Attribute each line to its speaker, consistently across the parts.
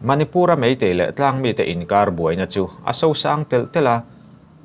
Speaker 1: Manipur-a Meitei leh tlangmite inkar buaina chu a sosang telh telh a,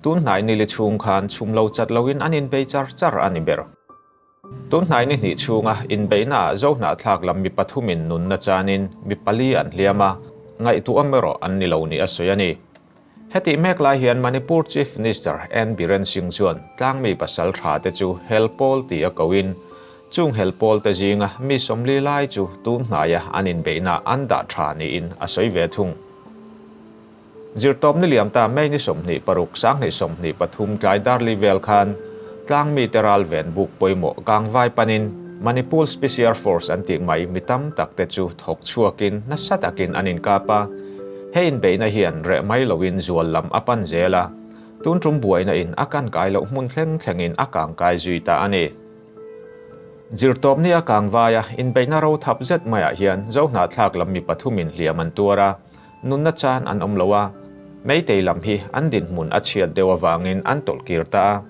Speaker 1: tun hnai nili chhung khan chhum lo chat loin an inbei char char a ni ber. Tun hnai ni hnih chhunga inbeihnaah Zohnahthlak lam mi pathumin nunna chanin mi pali an hliam a, ngaihtuah erawh an ni lo ni a sawi a ni. Hetih mek lai hian Manipur Chief Minister N Biren Singh chuan tlangmi pasal tha te chu hel pawl ti a koin, chung hel pawl te zinga mi 40 lai chu tun hnaia an inbeihna an dah tha niin a sawi ve thung. Zirtawp ni liam ta May ni 26 2023 tlai darli vel khan tlangmi te ral ven buk pawimawh Kangvai panin Manipur Special Force an tih mai mi tam tak te chu thawk chhuakin nasa takin an inkap a. Hei inbeihna hian reh mai loin zual lam a pan zel a, tun tum buaina in a kan kai loh hmun thleng thlengin a kang kai zui ta a ni. Zirtawp ni a Kangvaia inbeihna ro thap zet maiah hian Zohnahthlak lam mi pathumin hliam an tuar a, nunna chan an awm lo a, Meitei lam hi an dinhmun a chhiat deuh avangin an tawlh kir ta a.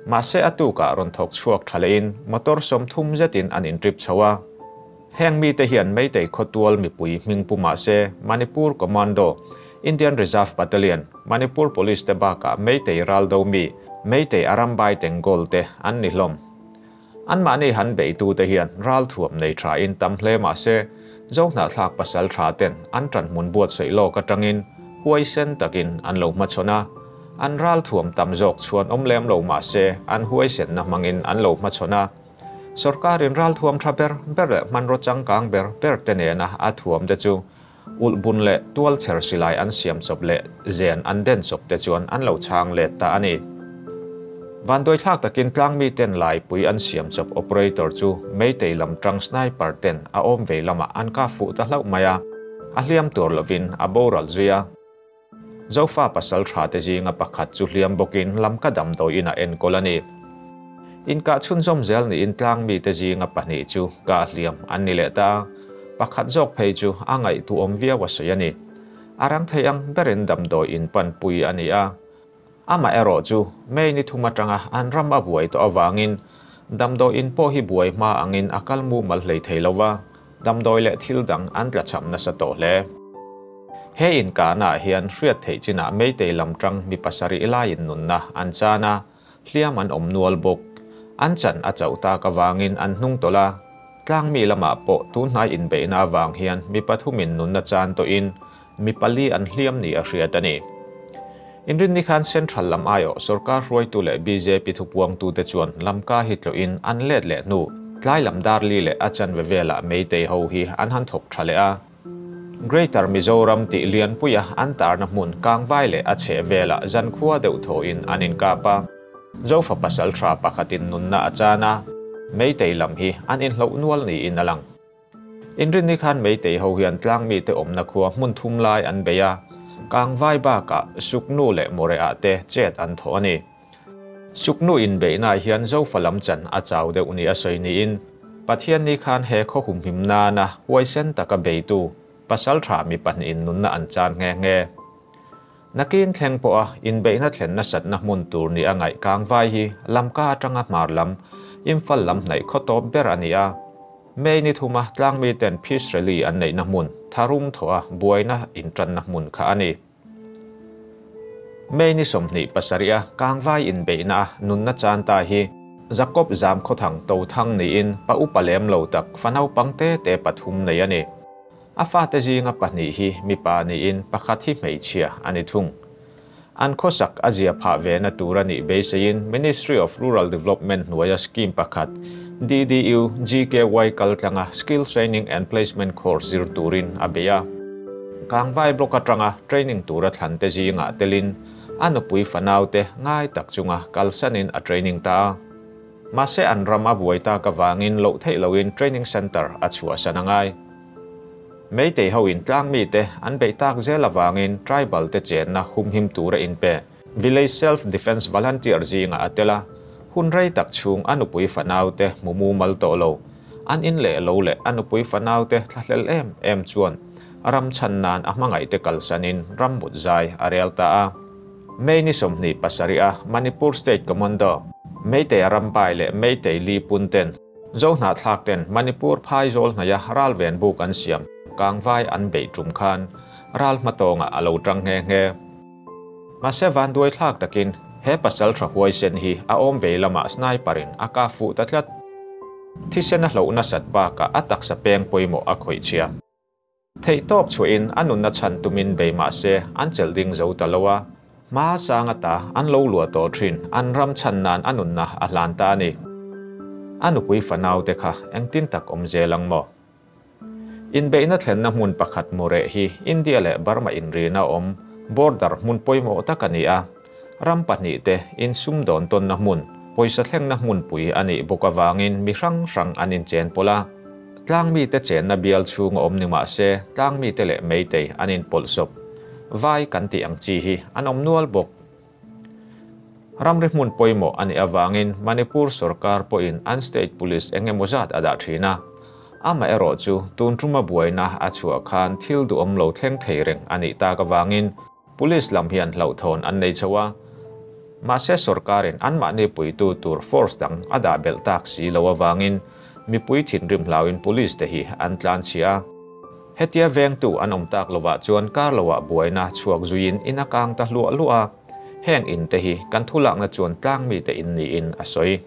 Speaker 1: Mahse a tukah rawn thawk chhuak tha lehin motor 30 zetin an intrip chho a. Heng mite hian Meitei khawtual mipui hming pu mahse Manipur Commando, Indian Reserve Battalion, Manipur Police te bakah Meitei raldo mi, Meitei Arambai Tenggol te an ni hlawm. An mahni han beitu te hian ral thuam nei tha in tam hle mahse Zohnahthlak pasal tha ten an tan hmun buat sawi lawk atangin huai sen takin an lo hmachhawn a. An ral thuam tam zawk chuan awm lem lo mahse an huai senna hmangin an lo hmachhawn a. Sarkarin ral thuam tha ber ber leh hmanraw changkang ber ber te nena a thuam te chu ulh bun leh tual chher silai an siam chawp leh zen an den chawp te chuan an lo chang let ta a ni. Van doi thlak takin tlang mi ten lai pui an siam chawp operator chu Meitei lam tang sniper ten a awm ve lama an ka fu ta hlau mai a, a hliam tur lovin a boral zuia. Zofa pasal tha te zinga pakhat chu hliam bawkin lam ka dam do in a enkawl a ni. In ka chhun zawm zel ni in tlang mi te zinga pahnih chu ka hliam an ni leh ta. Pakhat zawk phei chu a ngaih tu awm viau a sawi a ni. A rang thei ang berin damdawi in pan pui a ni a. Ama erawh chu May ni thum atanga an ram a buai tawh awangin damdawi in pawh hi buai hma angin a kal mu mal hlei thei lova, damdawi leh thil dang an tla cham nasa tawh hle. He in ka na hian hriat theih chinah Meitei lam tang mi pasarih laiin nunna an chan a, hliam an awm nual bawk. An chan a chauh tak awangin an hnung tawlh a, tlang mi lamah pawh tun hnai inbeihna awang hian mi pathumin nunna chan tawhin mi pali an hliam ni a hriat a ni. Inrin ni khan Central lam aio sarkar hruaitu leh BJP thupuang tu te chuan lamka hi tloin an let leh hnu tlai lam dar li leh a chan ve vela Meitei ho hi an han thawk tha leh a. Greater Mizoram ti lian puia an tarna hmun Kangvai leh a chhe vela zan khua deuh thoin an inkap a. Zofa pasal tha pakhatin nunna a chan a, Meitei lam hi an inhloh nual niin a lang. Inrin ni khan Meitei ho hian tlang mi te awmna khua hmun thum lai an bei a, Kangvai bakah Suknu leh More ah te chet an thaw a ni. Suknu in beihna hian Zofa lam chan a chau deuh ni a sawi niin Pathian ni khan he khaw hum him nana huai sen taka beitu pasal tha mi pahnihin nunna an chan nge nge. Nakin thleng pawh a inbeihna thlenna satna hmun tur ni a ngaih Kangvai hi lamka atanga hmar lam Imphal lam hnaih khaw tawp ber a ni a. May ni thuma tlang mi ten peace rally an neihna hmun tharum thaw a buaina intanna hmun kha a ni. May ni 27 a Kangvai inbeihna a nunna chan ta hi Jacob zam khawthang to thang niin pa upa lem lo tak fanau pangte te pathum nei a ni. A fa te zinga pahnih hi mi pa niin pakhat hi hmeichhia a ni thung. An khawsak a zia phah ve na tur a nih beiseiin Ministry of Rural Development hnuaia scheme pakhat DDU GKY kaltlanga Skill Training and Placement Course zir turin a bei a. Kangvai block atanga training tura thlan te zinga telin a nupui fanau te ngai tak chunga kalsanin a training ta a. Mahse an ram a buai ta ka wangin loh theih loin training center a chhuah san angai. Meitei ho in tlang mi te an bei tak zel awangin tribal te chenna hum him tura in pe. Village Self Defense Volunteer zinga atela hun rei tak chung anupui fanau te mumu mal to lo. An in le lo le anupui fanau te thlahlel em em chuan ram chan nan a hmangai te kalsanin ram mut zai a rel ta a. May ni 27 a Manipur State Commando Meitei Arambai leh Meitei Li Punten Zohnahthlak ten Manipur phai zawl hnaia ral ven buk an siam. Kangvai an beih tum khan ral hmatawngah a lo tang nghe nghe. Mahse vanduai thlak takin he pasaltha huaisen hi a awm vei lamah sniper in a kap fuh ta tlat. Thisen a hloh nasat bakah a taksa peng pawimawh a khawih chhia. Theihtawp chhuahin a nunna chhan tumin bei mah se an chelh ding zo ta lo a, hma sang ata an lo luah tawh thin an ram chhan nan a nunna a hlan ta a ni. A nupui fanau te kha engtin tak awm zel ang maw? Inbeihna thlenna hmun pakhat Mureh hi India leh Burma inrina awm border hmun pawimawh tak a ni a, ram pahnihte insumdawn tawnna hmun, pawisa thlengna hmunpui a nih bawk avangin mi hrang hrang an inchen pawlh a. Tlangmite chenna bial chhung a awm ni mah se, tlangmite leh meitei an inpawlh sawp. Vai kan tih ang chi hi an awm nual bawk. Ramri hmun pawimawh a nih avangin Manipur sorkar pawhin an state police eng emaw zat a dah thin a. Amaherawhchu, tun tuma buaina a chhuah khan thil duhawm lo thleng thei reng a nih tak avangin Police lam hian hlauhthawn an nei chho a, mahse sorkarin anmahni puitu tur force dang a dah belh tak si lo avangin mipui thinrim hlauin police te hi an tlan chhia a. Hetia vengtu an awm tak lovah chuan kar loah buaina chhuak zuiin in a kang ta hluah hluah a, heng in te hi kan thulakna chuan tlangmite in niin a sawi.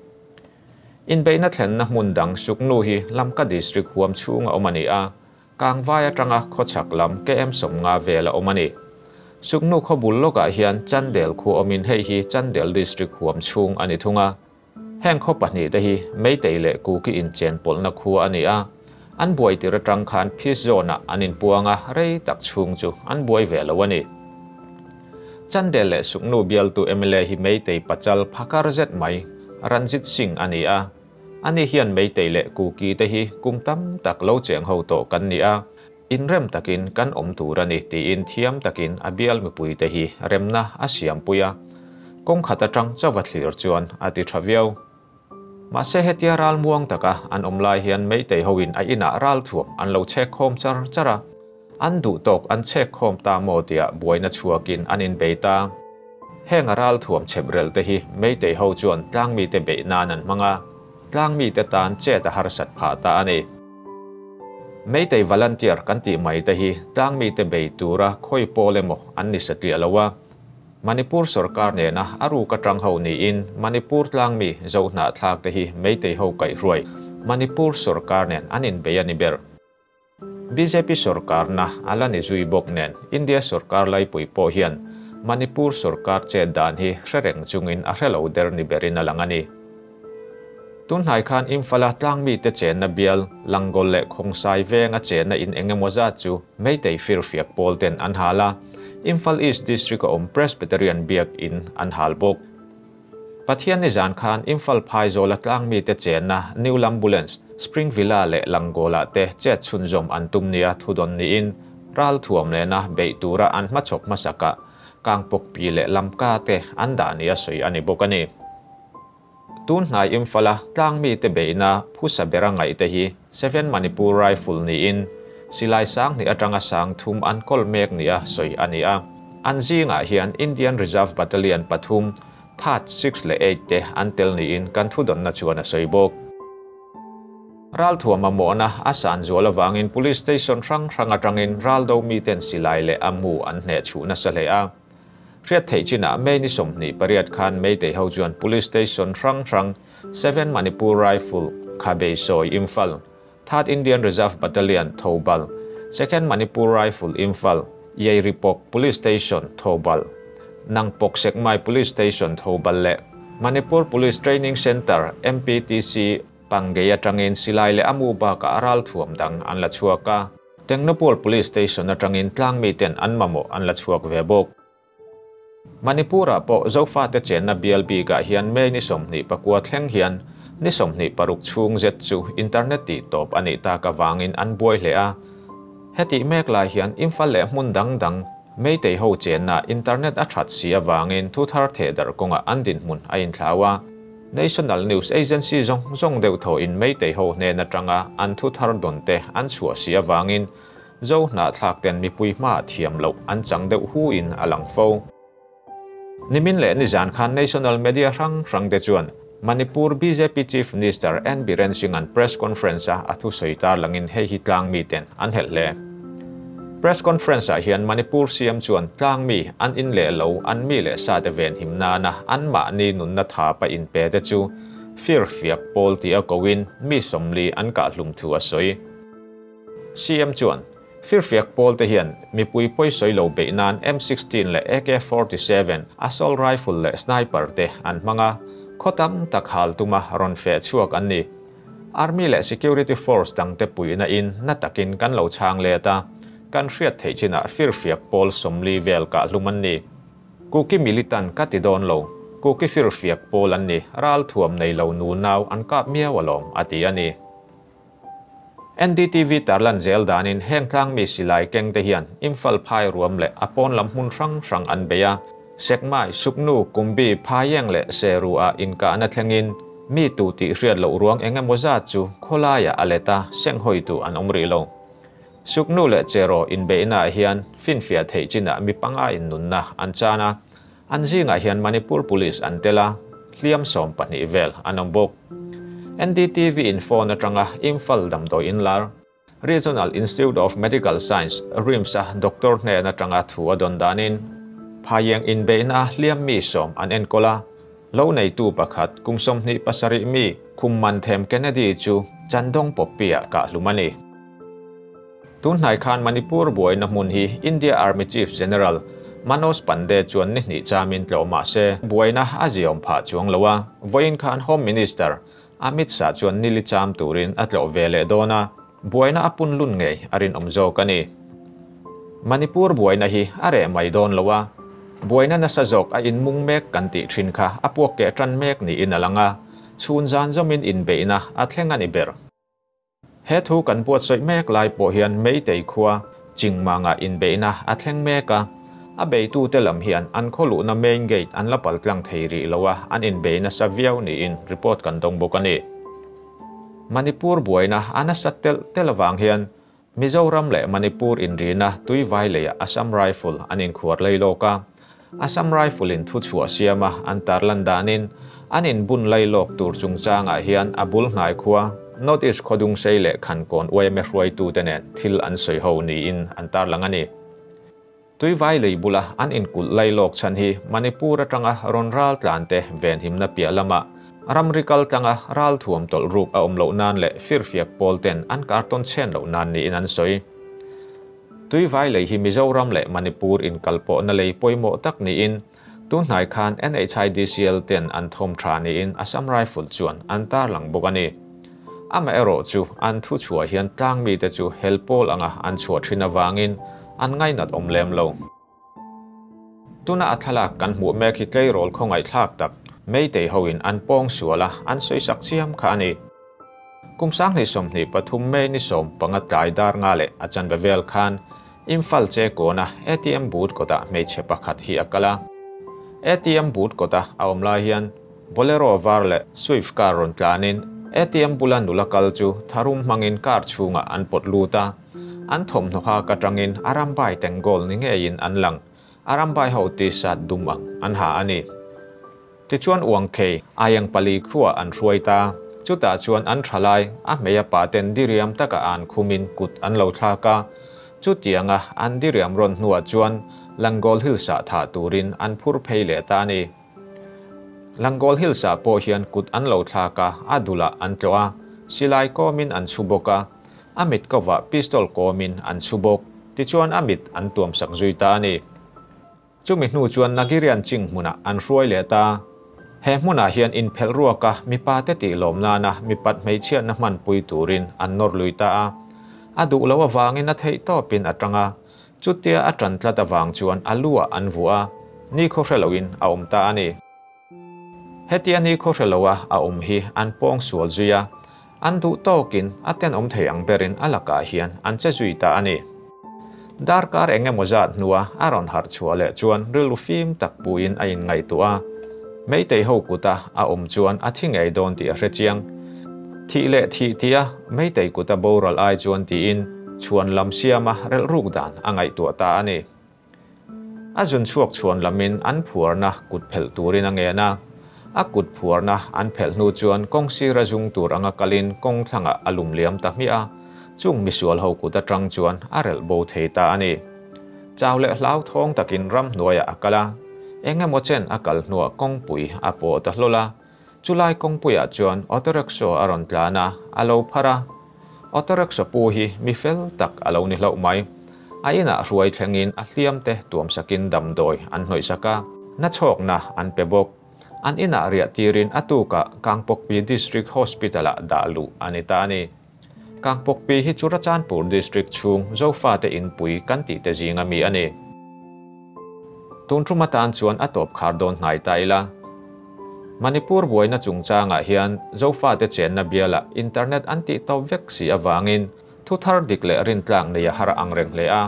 Speaker 1: Inbeihna thlenna hmun dang Suknu hi Lamka District huam chhunga awm a ni a, Kangvai atanga khawchhak lam KM 50 vel a awm a ni. Suknu khaw bul lawkah hian Chandel khu awmin hei hi Chandel District huam chhung a ni thung a. Heng khaw pahnihte hi Meitei leh Kuki inchen pawlhna khua a ni a. An buai tir atang khan Peace Zone-ah an inpuang a, rei tak chhung chu an buai ve lo a ni. Chandel leh Suknu bialtu mla hi Meitei pachal phakar zet mai Ranjit Singh a ni a. Ani hian Meitei leh Kuki te hi kum tam tak lo cheng ho tawh kan ni a, inrem takin kan awm tur a ni tiin thiam takin a bial mipui te hi remna a siampui a, kawng khat atang chauva thlir chuan a ti tha viau. Mahse hetia ral muang taka an awm lai hian Meitei hoin a inah ral thuam an lo chhek khawm char char a, An duh tawk an chhek khawm ta maw tia buaina chhuakin an inbei ta. Heng a ralthuam chhep rel te hi Meitei ho chuan tlangmite beih nan an hmang a, tlangmite tan chet a harsat phah ta a ni. Meitei volunteer kan tih mai te hi tlangmite bei tura khawi pawl emaw an ni satliah lo a, Manipur sorkar nena a ruk atang ho niin Manipur tlangmi Zohnahthlak te hi Meitei ho kaihhruai Manipur sorkar nen an inbei a ni ber. Bjp sorkarna a la ni zui bawk nen India sorkar laipui pawh hian Manipur sorkar chet dan hi hre reng chungin a hre lo der ni berin a lang a ni. Tunhnai khan Imphal-a tlangmite chenna bial Langol leh Khongsai venga chenna in eng emaw zat chu Meitei firfiak pawl ten an hal a, Imphal East District-a awm Presbyterian biak in an hal bawk. Pathian nizan khan Imphal Phaizawla tlangmite chenna New Lambulance, Spring Villa leh Langola te chet chhunzawm an tum nia thudawn niin ralthuam nena beih tura an hmachhawp hmasakah Kangpokpi leh Lamka te an dah nia sawi a ni bawk a ni. Tun hnai Imphal-a tlangmite beihna phusa bera ngaihte hi Seven Manipur Rifle niin silai 2000 atanga 3000 an kawl mek nia sawi a ni a. An zingah hian Indian Reserve Battalion pathum, Third, Sixth leh Eighth te an tel niin kan thudawnna chuan a sawi bawk. Ralthuam mamawhna a san zual avangin Police Station hrang hrang atangin raldo miten silai leh a mu an hneh chhuh nasa hle a. Hriat theih chinah May ni 28 khan Meitei ho chuan Police Station hrang hrang, Seven Manipur Rifle, Khabei Sawi Imphal, Third Indian Reserve Battalion, Thoubal, Second Manipur Rifle, Imphal, Yairipok Police Station, Thoubal, Nangpok Sekmai Police Station, Thoubal leh Manipur Police Training Centre, MPTC, Pangei atangin silai leh a mu bakah ralthuam dang an la chhuak a. Tengnopawl Police Station atangin tlangmiten an mamawh an la chhuak ve bawk. Manipur-ah pawh Zofate chenna bial bikah hian May ni 29 thleng hian ni 26 chhung zet chu internet tih tawp a nih tak avangin an buai hle a. Hetih mek lai hian Imphal leh hmun dang dang Meitei ho chenna internet a that si avangin thu thar theh darh kawngah an dinhmun a inthlau a. National News Agency zawng zawng deuh thawhin Meitei ho hnen atanga an thu thar dawn te an chhuah si avangin Zo hnahthlak ten mipui hmaah thiam loh an chang deuh hu in a lang fo. Nimin leh nizan khan National Media hrang hrang te chuan Manipur bjp Chief Minister N Biren Singh an press conference a a thusawi tar langin hei hi tlang miten an helh hle. Press conference ah hian Manipur CM chuan tlang mi an in leh lo an mi leh sa te ven him nana an mahni nunna thapa in pe te chu firfiak pawl ti a koin mi 40 an kah hlum thu a sawi. CM chuan firfiak pawl te hian mipui pawisawi lo beih nan M16 leh AK-47 assault rifle leh sniper te an hmanga khawtam tak hal tuma rawn fe chhuak an ni. Army leh security force dang te puina in na takin kan lo chang le ta kan hriat thei china firfiak pawl 40 vel ka hlum an ni. Kuki militant ka ti dawn lo kuki firfiak pawl an ni ral thuam nei lo nu nau an kap miau alawm ati ani. NDTV tarlan zel danin heng tlang mi silai keng te hian Imphal phai ruam le apon lam hmun hrang hrang an beia Sekmai Suknu Kumbi phayeng le Seru a inka na thlengin mi tu ti hriat lo ruang engemaw zat chu khawlaia aleta senghoi tu an awm rih lo. Suknu le Chero in beina hian finfia thei china mi panga in nunna an chana an zinga hian Manipur Police an tela hliam 12 vel an awm bawk. NDTV info na tanga Imphal damdawi in lar Regional Institute of Medical Science RIMS a doctor hne na tanga thu a don danin phayeng in beina hliam mi 10 an enkola lo nei tu pakhat kum 27 mi khumman them Kennedy chu chandong popia ka hlumani. Tun hnai khan Manipur buai na hmun hi India Army Chief General Manoj Pande chuan ni hnih chamin tlo ma se buaina a ziawm pha chuang lowa voin khan Home Minister Amit Shah chuan nili cham turin a tlo vele dona buaina apun lun ngei arin awm zawk ani. Manipur buaina hi a reh mai dawn lowa buaina nasa zawk a in mung mek kan tih thin kha a puak ke tan mek ni in alanga chhun zan zawmin in beina a thleng ani ber. He thu kan buat sawi mek lai pawh hian Meitei khua chingmanga in beina a thleng mek a a beitu te lam hian an khawluh na main gate an la pal tlang thei rih lowa an in beina sa viau ni in report kan dawng bawk ani. Manipur buaina ana sa tel tel awang hian Mizoram leh Manipur in rina tuivai leia Assam Rifle an in khuar lei lawka Assam Rifle in thu chhuah siama an tarlan danin an in bun lei lawk tur chungchangah hian a bul hnai khua North East khodung sei leh khankawn uaime hruaitu te nen thil an sawi ho niin an tarlang ani. Tuivai lei bula an in kulh lai lawk chan hi Manipur atanga rawn ral tlan te ven himna piah lama ramri kal tlanga ral thuam tawlh ruk a awm loh nan leh firfiak pawl ten an kartawn chen loh nan niin an sawi. Tuivai lei hi Mizoram leh Manipur in kalpawh na lei pawimawh tak niin tun hnai khan NHIDCL ten an thawm tha niin Assam Rifle chuan an tarlang bawk ani. Ama erawh chu an thu chhuah hian tlang mi te chu helpawl anga an chhuah thin awangin an ngainat awm lem lo. Tuna a thlalak kan hmuh mek hi tleirawl khawngaih thlak tak Meitei hoin an pawng suala an sawi sak chiam kha ani. Kum 2023 May ni 15 tlai dar nga leh a chanve vel khan Imphal che kawna ATM booth kawtah hmeichhe pakhat hi a kal a. ATM booth kawta a awm lai hian Bolero var leh Swift car rawn tlanin ATM bula nula kal chu tharum hmangin car chhungah an pawt lut a. An thawmhnaw kha ka tangin Arambai Tengol ni ngeiin an lang. Arambai ho t-shirt dum ang an ha ani. Tichuan uang khei ayang pali khuwa an hruai ta. Chutah chuan an thalai a hmeia pa ten diriam taka an khumin kut an lo thlak a. Chutianga an diriam rawn hnuah chuan Langol Hills-ah tha turin an phur phei leh ta ani. Langol Hills-ah pawh hian kut an lo thlak a, a dulah an tlawh a, silai kawmin an chhu bawk a, a mit kawah pistol kawmin an chhu bawk. Tichuan a mit an tuam sak zui ta ani. Chumi hnu chuan Nagirian ching hmunah an hruai leh ta. He hmunah hian in phelh ruaka mipa te tih lawm nana mipat hmeichhiatna hman pui turin an nawr lui ta a. A duh lo awangin a theih tawpin a tanga. Chutia a tan tlat awang chuan a luah an vuah a. Ni khaw hreloin a awm ta ani. Hetia ni khaw hreloa a awm hi an pawng sual zui a. An duh tawkin a ten awm thei ang berin a lakah hian an che zui ta ani. Darkar engemaw zat hnua a rawn harh chhuah leh chuan rilru fim tak puin a in ngaihtuah a. Meitei ho kuta a awm chuan a thi ngei dawn tih a hre chiang. Thih leh thih tia meitei kuta boral ai chuan tiin chhuan lam siama relh ruk dan a ngaihtuah ta ani. A zun chhuak chhuan lamin an phuarna kut phelh turin a ngen a. A kut phuarna an phelh hnu chuan kawng sira zung tur anga kalin kawng thlangah a lum liam ta hmiah a. Chung misual ho kut atang chuan a relh bo thei ta a ni. Chau leh hlauthawng takin ramhnuaiah a kal a, eng emaw chen a kal hnuah kawngpui a pawh ta hlawl a. Chulai kawngpuiah chuan auto rickshaw a rawn tlan a, a lo phar a. Auto rickshaw pu hi mi fel tak a lo ni hlauh mai. A inah hruai thlengin a hliamte tuamsakin damdawi an hnawihsak a, nachhawkna an pe bawk. An inah riah tirin a tukah Kangpokpi District Hospital-ah dah luh a ni ta a ni. Kangpokpi hi Churachandpur District chhung Zofate inpui kan tih te zinga mi a ni. Tun tum atan chuan a tawp khar dawn hnai ta ila. Manipur buaina chungchangah hian Zofate chenna bialah internet an tih tawp vek si avangin thu thar dik leh rintlak nei a har ang reng hle a.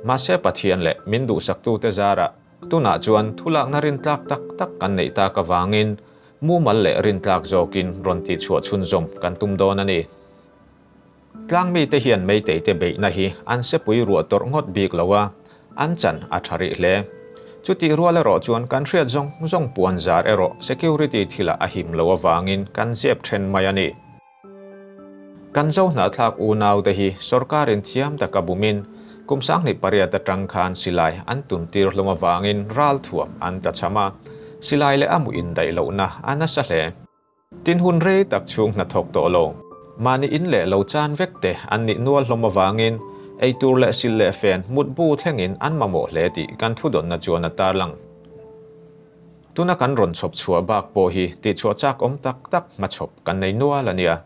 Speaker 1: Mahse Pathian leh min duhsaktute zarah tunah chuan thulakna rintlak tak tak kan neih tak avangin Mumal leh rintlak zawkin rawn tihchhuah chhunzawm kan tum dawn a ni. Tlangmite hian Meiteite beihna hi an sepui ruah tawrh ngawt bik lo a, an chan a tha rih hle. Chutih rual erawh chuan kan hriat zawng zawng puan zar erawh security thilah a him lo avangin kan zep then mai a ni. Kan zo hnahthlak unaute hi sorkarin thiam taka bumin kum 18 atang khan silai an tuntir hlawm avangin ralthuam an tlachham a, silai leh a mu indaih lohna a nasa hle. Tin hun rei tak chhung hnathawk tawh lo, mahni in leh lo chan vek te an nih nual hlawm avangin eitur leh sil leh fen mutbu thlengin an mamawh hle tih kan thudawnna chuan a tarlang. Tuna kan rawn chhawp chhuah bak pawh hi tihchhuah chak awm tak tak hmachhawp kan nei nual a nia.